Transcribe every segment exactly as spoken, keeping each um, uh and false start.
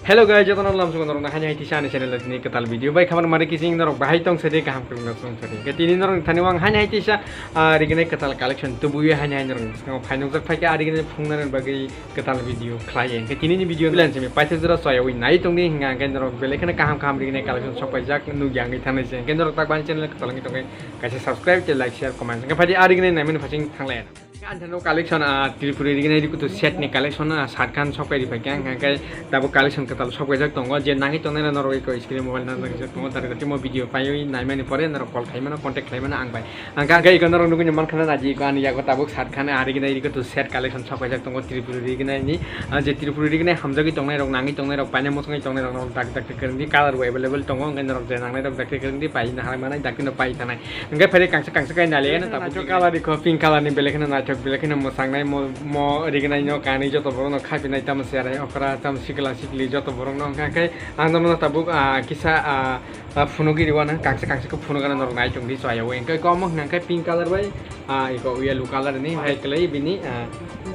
Hello guys, jotono lamsok norok na hani hai tisa ani channel tini kwtal video bai khamar mari kising norok bahai tong sadi kaham kwrwng na song sadi. Ke tini norok thani wang hani hai tisa, ah, rigini kwtal collection tubuwi hani hai norok bwskango phai nukjak phaikha, ah, rigini phungnani bagwi kwtal video khlai. Ke tini ni video plan simi paisa jora soya wi nai tongdi hinga ke norok belai kheno kaham kaham rigini collection sok paijak nukya wngwi thanai se. Ke norok tak bani channel kwtal wngwi tongkhe kaisa subscribe tei like share comment. Ke phaidi ah, rigini naimani phasing thanglai. Ang thano collection, ah, Tripuri rignai rikutu set ni collection, ah, Shah Rukh Khan sok pai ripai khe, ang khe tabuk collection kwtal sok paijak tongo, je nangwi tongnai norok eko screen mobile nang nang tongo, tar timo video paiwi naimani pore norok call khaimano, contact khlaimano ang bai. Ang khe, ang khe eko norok nugwi mankha na naji eko ani yago tabuk Shah Rukh Khan, ah, rignai rikutu set collection sok paijak tongo Tripuri rignai ni, ah, je Tripuri rignai hamjagwi tongnai rok, nangwi tongnai rok, paina mosongwi tongnai rok, norok dak dak khe kwrwngdi, color bo available tongo, ang khe norok je nangnai rok dak khe kwrwngdi, pai na hai manai dak no pai thanai. Hingke phaidi kangsa kangsa kai nali eno tabuk color ni kho pink color ni belai kheno naithok belai kheno mwsang nai mo mo rignai no kanwi joto borok no khapinai tamo cherai okra tamo sikla sikli joto borok no hingka khe ang no tabuk ah, kisa ah, ah, phunugwi rw nang kangsa kangsa khe phunuk gana norok nai tongdi chaya o hingke omo hwnka khe pink color bai ah, iko yellow color ni hai kwlai bini ah,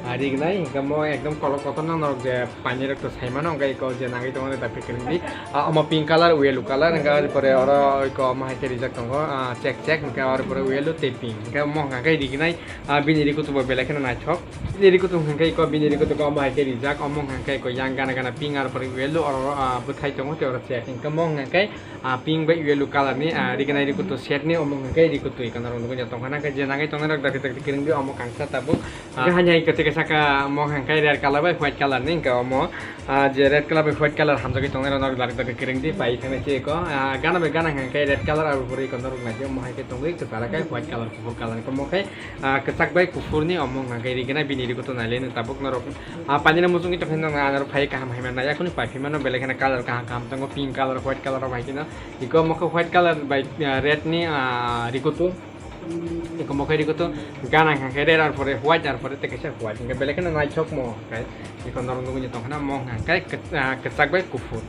ah, rignai hingke mo ekdom kolok kotor no norok je paini rok to saimano hingke iko je nangwi tongo da pekering di ah, omo pink color yellow color hingke pore oro iko omo hai khe rijak tongo ah, check check hingke aro pore yellow tei pink hingke omo hwnka khe rignai ah, bini rikutu bo belai kheno naithok bini rikutu hwnka khe iko bini rikutu omo hai khe rijak omo hwnka khe iko yang gana gana pink aro pore yellow oro ah, bwthai tongo tei oro check hingke omo hwnka khe ah, pink bai yellow color ni ah, rignai rikutu set ni omo hwnka khe rikutu iko norok nugwi tongkha na khe je nangwi tongnai rok dakti dakti kwrwngdi omo kangsa tabuk ah, hanya iko teke saka omo hwnka khe red color bai white color ni hwnka omo Ah, je red color bai white color hamjagwi tongnai rok norok dakti dakti kwrwngdi pai thangnai se eko. Ah, gana bai gana hwnka khe red color abo pore eko norok naidi omo hai khe tongwi kwchara khe white color kuphur color ni omo khe ah, kwchak bai kuphur ni omo hwnka khe rignai bini rikutu nailai no tabuk norok ah, paini no muchungwi tongkhe norok ano phai kaham hai mannai yakuni pai phimano belai kheno color kaham kaham tongo pink color white color rok hai kheno eko omo khe white color bai ah, red ni ah, rikutu. Eko mokhai rikutu gana hwnka khe red ar pore white ar pore tei kaisa white hwnka belai kheno naithok mo hwnka khe eko norok nugwi tongkha na mo hwnka khe kwchak bai kuphur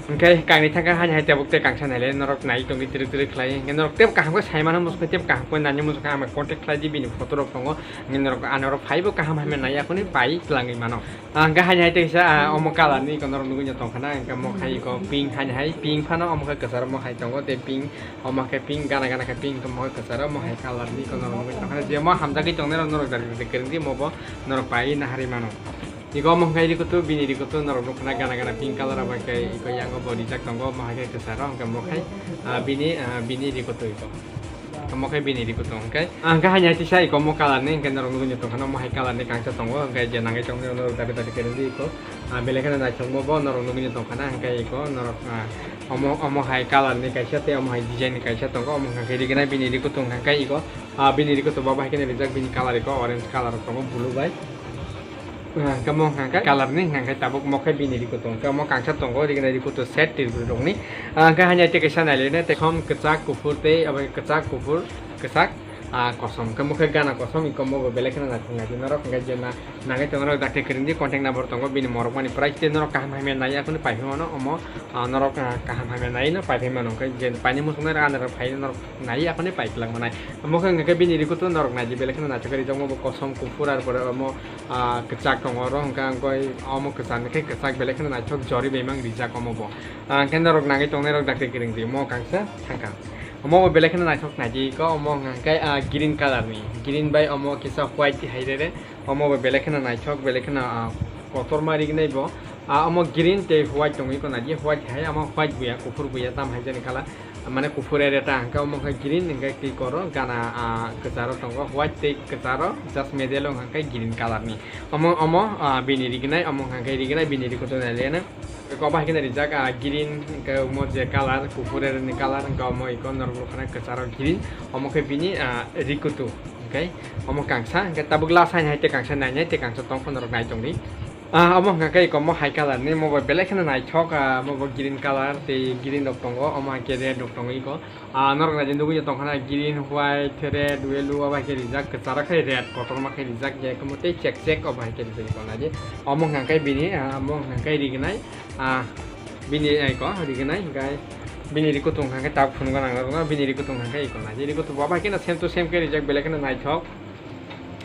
hwnka khe kangni thangkha hani hai tabuk tei kangsa nailai norok nai tongwi twrwk twrwk khlai hwnka norok tei kaham khe saimano muchungkha tei kaham khe nani muchungkha ama contact khlai di bini photo rok tongo hwnka norok ano phaibo kaham hamya nai yakhwni pai twlangwi mano. Ang khe haini hai teisa, ah, omo color ni eko norok nugwi tongkha na, ang khe omo khai eko pink haini hai, pink phano omo khe kwcharo omo hai tongo, tei pink omo khe pink gana gana khe pink omo khe kwcharo omo hai color ni eko norok nugwi tongkha na, je omo hamjagwi tongnai rok norok jagwi kwrwngdi omo bo norok pai naharwi mano. Eko omo khai rikutu bini rikutu norok nukha na gana gana pink color abo khe eko yango bo rijak tongo omo hai khe kwcharo hwnkhe omo khai, ah, bini, ah, bini rikutu eko. Omo khe bini rikutu hwnkhe. Ang khe haini hai tisa eko omo color ni hwnkhe norok nugwi tongkha na omo hai color ni kangsa tongo hwnkhe je nangwi tongmani norok dabi dabi khe nukdi eko. Ah, belai kheno naithokma bo norok nugwi tongkha na hwnkhe eko norok, ah, omo, omo hai color ni kaisa tei omo hai design ni kaisa tongo omo hwnkhe rignai bini rikutu hwnkhe eko. Ah, bini rikutu bo bai khe rijak bini color eko orange color tongo blue bai. Hwnkhe mo hwnkhe color ni hwnkhe tabuk mo khe bini rikutu hwnkhe mo kangsa tongo rignai rikutu set Tripuri rokni. Hwnkhe haini tei kaisa nailai nai tei som kwchak kuphur tei abo kwchak kuphur kwchak, ah, kosom hwnkhe mo khe gana kosom eko mo bo belai kheno naithok naidi norok hwnkhe je na nangwi tongo norok dakti kwrwngdi contact number tongo bini morok mani price tei norok kaham hamya nai yakhwni paiphi mano omo, ah, norok, ah, kaham hamya nai no paiphi mano hwnkhe je paini muchungnai rok andar phai norok nai yakhwni pai kwlak manai. Omo khe hwnkhe bini rikutu norok naidi belai kheno naithok khe rijak mo bo kosom kuphur ar pore omo ah, kwchak tongo oro hwnkhe ang koi omo kwchak ni khe kwchak belai kheno naithok jori bai mang rijak omo bo. Ah, hwnkhe norok nangwi tongnai rok dakti kwrwngdi mo kangsa thangkha. Omo bo belai kheno naithok naidi ko omo hwnkhe, ah, green color ni green bai omo kisa white hai rere omo bo belai kheno naithok belai kheno, ah, kotorma rignai bo. Ah, omo green tei white tongwi ko naidi white hai omo white buya kuphur buya tam hai jani color. Mane kuphur area ta hwnkhe omo khe green hwnkhe twi koro gana, ah, kwcharo tongo white tei kwcharo just middle o hwnkhe green color ni. Omo, omo, ah, bini rignai, omo hwnkhe rignai bini rikutu nailai no. Eko bai khe rijak, ah, green hwnkhe omo je color kuphur area ni color hwnkhe omo eko norok nukha na kwcharo green omo khe bini, ah, rikutu hwnkhe omo kangsa hwnkhe tabuk last haini hai tei kangsa nainai tei kangsa tongkha norok nai tongdi. Ah, omo hwnkha khe eko mo hai color ni mo bo belai kheno naithok, ah, mo bo green color tei green rok tongo, omo hai khe red rok tongo eko. Ah, norok naidi nugwi tongkha na green, white, red, yellow, abo hai khe rijak, kwcharo khe red, kotorma khe rijak, je khe mo tei chek chek obo hai khe rijak eko naidi. Omo hwnkha khe bini, ah, omo hwnkha khe rignai, ah, bini eko rignai hwnkhe bini rikutung hwnkha khe tabuk phunukna nang norokno, bini rikutung hwnkha khe eko naidi. Rikutung bo abo hai kheno same to same khe rijak, belai kheno naithok.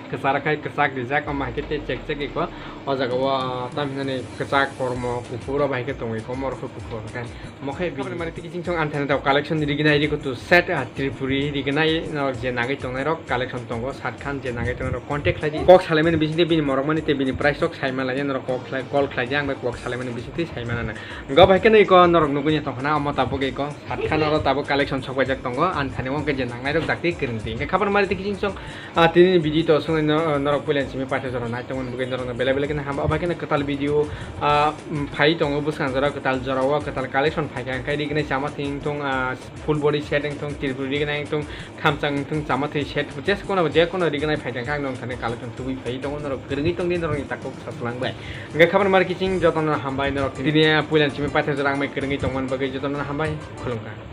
Kwchar khai kwchak rijak, omo hai khe tei chek chek iko. O jaga o, ah, tam hinani kwchak, kormo, kuphur, obo hai khe tongwi ko, morok khe kuphur khe. Omo khe bini mari tiki ching chong anthani rok collection rignai riko tu set, ah, Tripuri rignai norok je nangwi tongnai rok collection tongo, sat khan je nangwi tongnai rok contact khlai di. Kok salaimani bisingtwi bini morok mani tei bini price rok sai manlai norok kok khlai, call khlai di, ang bai kok salaimani bisingtwi sai manana. Go bai khe no iko norok nugwi tongkhana omo tabuk iko. Sat khan oro tabuk collection sok paijak tongo, anthani o hwnkhe je nangnai rok dakti kwrwng di. Hwnkhe khabar mari tiki ching chong, ah, tini video to songwi no-, norok puila simi paithago jora nai tongmani bagwi norokno belai belai kheno hamba. Obo hai kheno kwtal video, ah, mm, phai tongo bwskang jora, kwtal jora o kwtal collection phaikha, hwnkhe rignai chama thing thung, ah, full body set wng thung, Tripuri rignai wng thung, khamchang wng thung, chama thwi set, jekono jekono rignai phaikha, ang nong thani collection tubui phai tongo, norok kwrwngwi tongdi, norokni takhuk satlangbai. Hwnkhe khabar mari kiching jotono hambai, norok tini puila simi paithago jora ang bai kwrwngwi tongmani bagwi jotono hambai, khulumkha.